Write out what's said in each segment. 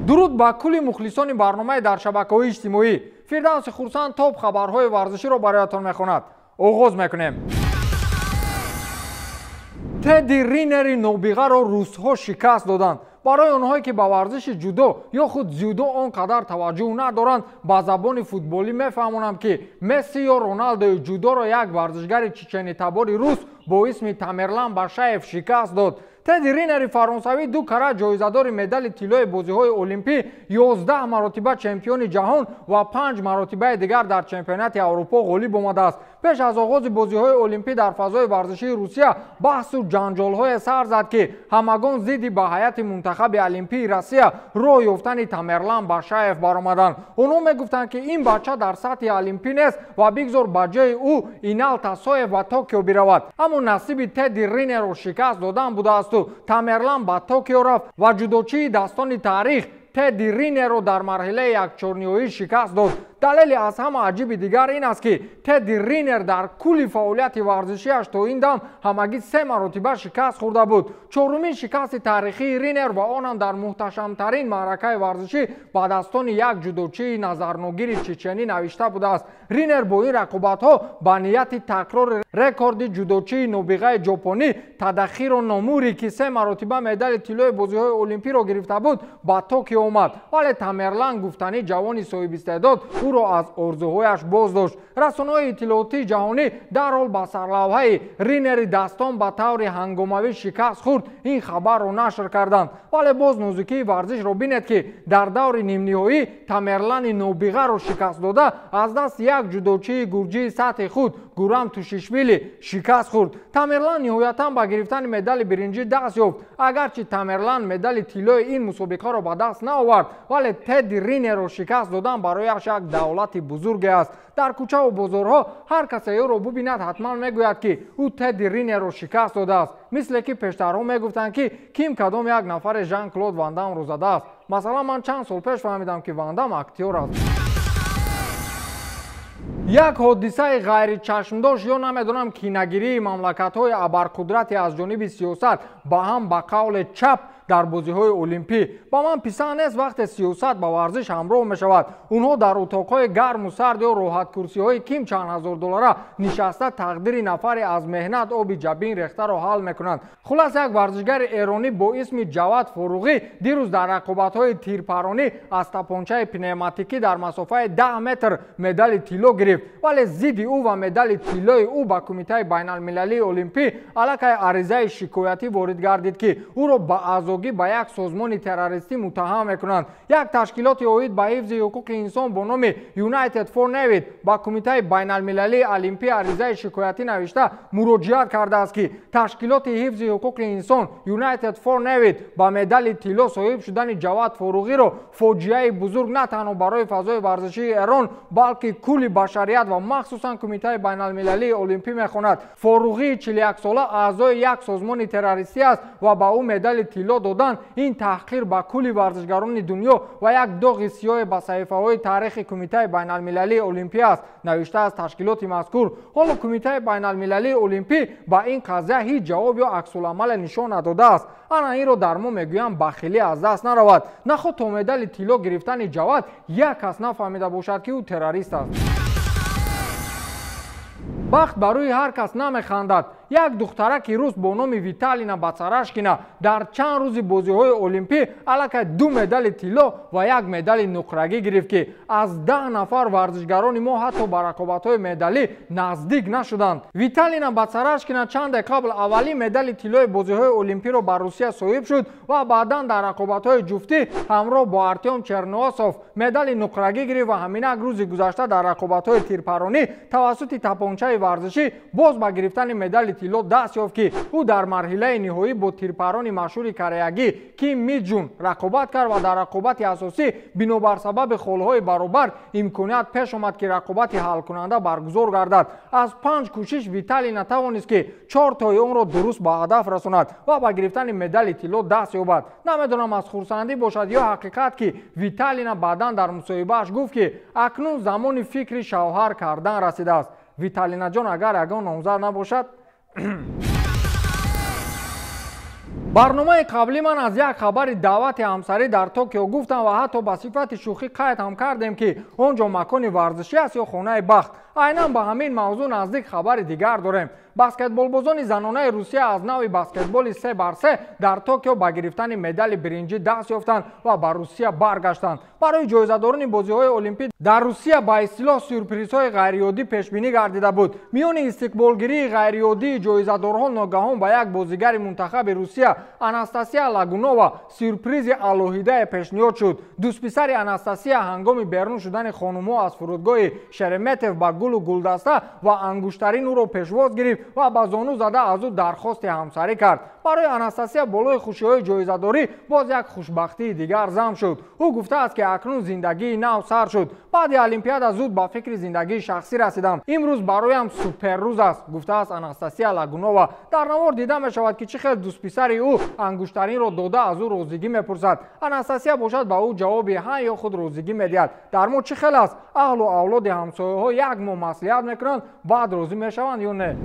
Дуруд ба кулли мухлисони барномаи дар шабакаҳои иҷтимоӣ. Фирдавси Хурсанд топ хабарҳои варзиширо бароятон мехонад. Оғоз мекунем. Тедди Ринери нобиғаро русҳо шикаст доданд. Барои онҳое ки ба варзиши ҷудо ё худ дзюдо он қадар таваҷҷӯҳ надоранд, ба забони футболӣ мефаҳмонам, ки Месси ё Роналдои ҷудоро як варзишгари чеченитабори рус бо исми Тамерлан Башаев шикаст дод. Тедди Ринери фаронсавӣ ду карат ҷоизадори медали тиллои бозиҳои олимпӣ, 11 маротиба чемпиони ҷаҳон ва 5 маротибаи дигар дар чемпионати Аврупо ғолиб омадааст. Пеш аз оғози бозиҳои олимпӣ дар фазои варзишии Русия баҳсу ҷанҷолҳое сар зад, ки ҳамагон зидди ба ҳайати мунтахаби олимпии Россия роҳ ёфтани Тамерлан Башаев баромаданд. Онҳо мегуфтанд, ки ин бача дар сатҳи олимпӣ нест ва бигзор ба ҷои ӯ Инал Тасоев ба Токио биравад. Аммо насиби Тедди Ринерро шикаст додан будаасту Тамерлан ба Токио рафт ва ҷудочии дастони таърих Тедди Ринерро дар марҳилаи якчорниҳоӣ шикаст дод. Далели аз ҳама аҷиби дигар ин аст, ки Тедди Ринер дар кулли фаъолияти варзишиаш то ин дам ҳамагӣ 3 маротиба шикаст хӯрда буд. Чорумин шикасти таърихии Ринер ва он ҳам дар муҳташамтарин маъракаи варзишӣ ба дастони як ҷудочии назарногири чеченӣ навишта будааст. Ринер бо ин рақобатҳо ба нияти такрори рекорди ҷудочии нобиғаи ҷопонӣ Тадахиро Номури, ки 3 маротиба медали тиллои бозиҳои олимпиро гирифта буд, ба Токио омад. Вале Тамерлан, гуфтанӣ ҷавони соҳибистеъдод, ӯро аз орзуҳояш боз дошт. Расонаҳои иттилоотии ҷаҳонӣ дарҳол ба сарлавҳаи «Ринери дастон ба таври ҳангомавӣ шикаст хӯрд» ин хабарро нашр карданд. Вале боз нозукии варзишро бинед, ки дар даври нимниҳоӣ Тамерлани нобиғаро шикаст дода, аз даст як ҷудочии гурҷии сатҳи худ Гурам Тушишвили шикаст хӯрд. Тамерлан ниҳоятан ба гирифтани медали биринҷӣ даст ёфт. Агарчи Тамерлан медали тиллои ин мусобиқаро ба даст наовард, вале Тедди Ринерро шикаст додан барояш як давлати бузурге аст. Дар кӯчаву бозорҳо ҳар касе ӯро бубинад, ҳатман мегӯяд, ки ӯ Тедди Ринерро шикаст додааст. Мисле ки пештарҳо мегуфтанд, ки ким кадом як нафаре Жан Клод Ван Дамро задааст. Масалан, ман чанд сол пеш фаҳмидам, ки Ван Дам актёр аст. Як ҳодисаи ғайричашмдошт ё намедонам кинагирии мамлакатҳои абарқудрати аз ҷониби сиёсат ба ҳам ба қавле чап дар бозиҳои олимпӣ. Ба ман писанд нест, вақте сиёсат ба варзиш ҳамроҳ мешавад. Онҳо дар утоқҳои гарму сард ё роҳаткурсиҳои ким чанд ҳазор доллара нишаста тақдири нафаре аз меҳнат оби ҷабин рехтаро ҳал мекунанд. Хулас, як варзишгари эронӣ бо исми Ҷавад Фуруғӣ дирӯз дар рақобатҳои тирпаронӣ аз тапончаи пневматикӣ дар масофаи 10 метр медали тилло гирифт. Вале зидди ӯ ва медали тиллои ӯ ба Кумитаи байналмилалии олимпӣ аллакай аризаи шикоятӣ ворид гардид, ки ӯро ба аъзогӣ ба як созмони террористӣ муттаҳам мекунанд. Як ташкилоти оид ба ҳифзи ҳуқуқи инсон бо номи United for Navid ба Кумитаи байналмилалии олимпӣ аризаи шикоятӣ навишта муроҷиат кардааст, ки ташкилоти ҳифзи ҳуқуқи инсон United for Navid ба медали тилло соҳиб шудани Ҷавад Фуруғиро фоҷиаи бузург на танҳо барои фазои варзишии Эрон, балки кулли башарият ва махсусан Кумитаи байналмилалии олимпӣ мехонад. Фуруғии 41сола аъзои як созмони террористӣ аст ва ба ӯ медали тилло додан ин таҳқир ба кулли варзишгарони дунё ва як доғи сиёҳе ба саҳифаҳои таърихи Кумитаи байналмилалии олимпӣ аст, навиштааст ташкилоти мазкур. Ҳоло Кумитаи байналмилалии олимпӣ ба ин қазия ҳеҷ ҷавоб ё аксуламале нишон надодааст. Ана инро дар мо мегӯям, бахилӣ аз даст наравад. Наход то медали тилло гирифтани Ҷавад як кас нафаҳмида бошад, ки ӯ террорист аст. Бахт барои ҳар кас намехандад. Як духтараки рус бо номи Виталина Бацарашкина дар чанд рӯзи бозиҳои олимпӣ аллакай 2 медали тилло ва як медали нуқрагӣ гирифт, ки аз 10 нафар варзишгарони мо ҳатто ба рақобатҳои медалӣ наздик нашуданд. Виталина Бацарашкина чанде қабл аввалин медали тиллои бозиҳои олимпиро ба Русия соҳиб шуд ва баъдан дар рақобатҳои ҷуфтӣ ҳамроҳ бо Артем Черноосов медали нуқрагӣ гирифт ва ҳаминак рӯзи гузашта дар рақобатҳои тирпаронӣ тавассути тапончаи варзишӣ боз ба гирифтани медали тилло даст ёфт, ки ӯ дар марҳилаи ниҳоӣ бо тирпарони машҳури кореягӣ Ким Миджун рақобат кард ва дар рақобати асосӣ бинобар сабаби холҳои баробар имконият пеш омад, ки рақобати ҳалкунанда баргузор гардад. Аз 5 кӯшиш Виталий натавонист, ки 4 тои онро дуруст ба ҳадаф расонад ва ба гирифтани медали тилло даст ёбад. Намедонам аз хурсандӣ бошад ё ҳақиқат, ки Виталина баъдан дар мусоҳибааш гуфт, ки акнун замони фикри шавҳар кардан расидааст. Виталинаҷон, агар ягон номзад набошад. Барномаи қаблӣ ман аз як хабари даъвати ҳамсарӣ дар Токио гуфтам ва ҳатто ба сифати шӯхӣ қайд ҳам кардем, ки он ҷо макони варзишӣ аст ё хонаи бахт. Айнан ба ҳамин мавзӯъ наздик хабари дигар дорем. Баскетболбозони занонаи Русия аз нави баскетболи 3 бар 3 дар Токио ба гирифтани медали биринҷӣ даст ёфтанд ва ба Русия баргаштанд. Барои ҷоизадорони бозиҳои олимпӣ дар Русия ба истилоҳ сюрпризҳои ғайриоддӣ пешбинӣ гардида буд. Миёни истиқболгирии ғайриоддии ҷоизадорҳо ногаҳон ба як бозигари мунтахаби Русия, Анастасия Лагунова, сюрпризи алоҳидае пешниҳод шуд. Дӯстписари Анастасия ҳангоми берун шудани хонумҳо аз фурудгоҳи Шереметев ба гулу гулдаста ва ангуштарин ӯро пешвоз гирифт ва ба зону зада аз ӯ дархости ҳамсарӣ кард. Барои Анастасия болои хушиҳои ҷоизадорӣ боз як хушбахтии дигар зам шуд. Ӯ гуфтааст, ки акнун зиндагии нав сар шуд. Баъди Олимпиада зуд ба фикри зиндагии шахсӣ расидам. Имрӯз бароям суперрӯз аст, гуфтааст Анастасия Лагунова. Дар навор дида мешавад, ки чӣ хел дӯстписари ӯ ангуштаринро дода, аз ӯ розигӣ мепурсад. Анастасия бошад, ба ӯ ҷавоби ҳа ё худ розигӣ медиҳад. Дар мо чӣ хел аст? Аҳлу авлоди ҳамсояҳо як моҳ маслиҳат мекунанд, баъд розӣ мешаванд ё не.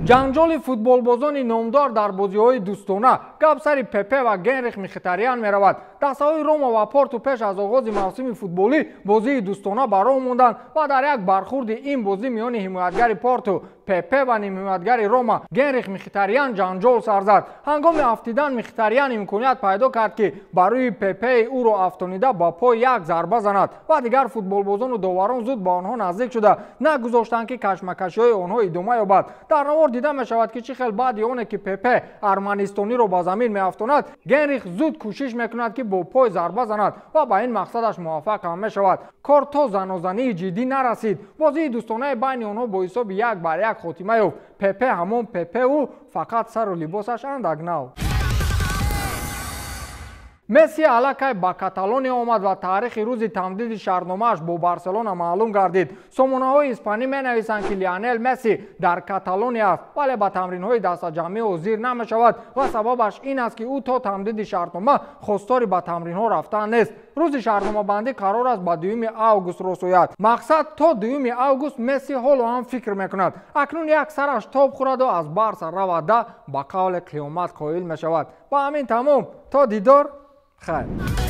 Ҷанҷоли футболбозони номдор дар бозиҳои дӯстона. Гап сари Пепе ва Генрих Михитарян меравад. Дастаҳои Рома ва Порту пеш аз оғози мавсими футболӣ бозии дӯстона ба роҳ монданд ва дар як бархурди ин бозӣ миёни ҳимоятгари Порту Пепе ва нимҳимоятгари Рома Генрих Михитарян ҷанҷол сар зад. Ҳангоми афтидан Михитарян имконият пайдо кард, ки ба рӯи Пепеи ӯро афтонида ба пой як зарба занад ва дигар футболбозону доварон зуд ба онҳо наздик шуда, нагузоштанд, ки кашмакашиҳои онҳо идома ёбад. Дар навор дида мешавад, ки чӣ хел баъди оне ки Пепе арманистониро ба замин меафтонад, Генрих зуд кӯшиш мекунад, ки бо пой зарба занад ва ба ин мақсадаш муваффақ ҳам мешавад. Кор то занозании ҷиддӣ нарасид. Бозии дӯстонаи байни онҳо бо ҳисоби 1 бар 1 хотима ёфт. Пепе ҳамон Пепеу, фақат сару либосаш андак нав. Месси аллакай ба Каталония омад ва таърихи рӯзи тамдиди шартномааш бо Барселона маълум гардид. Сомонаҳои испанӣ менависанд, ки Лионел Месси дар Каталония аст, вале ба тамринҳои дастаҷамъӣ ҳозир намешавад ва сабабаш ин аст, ки ӯ то тамдиди шартнома хостори ба тамринҳо рафтан нест. Рӯзи шартномабандӣ қарор аст ба 2 август рост ояд. Мақсад, то 2 август Месси ҳоло ҳам фикр мекунад. Акнун як сараш тоб хӯраду аз Барса равада, ба қавле қиёмат қоил мешавад. Ба ҳамин тамом, то дидор, хайр.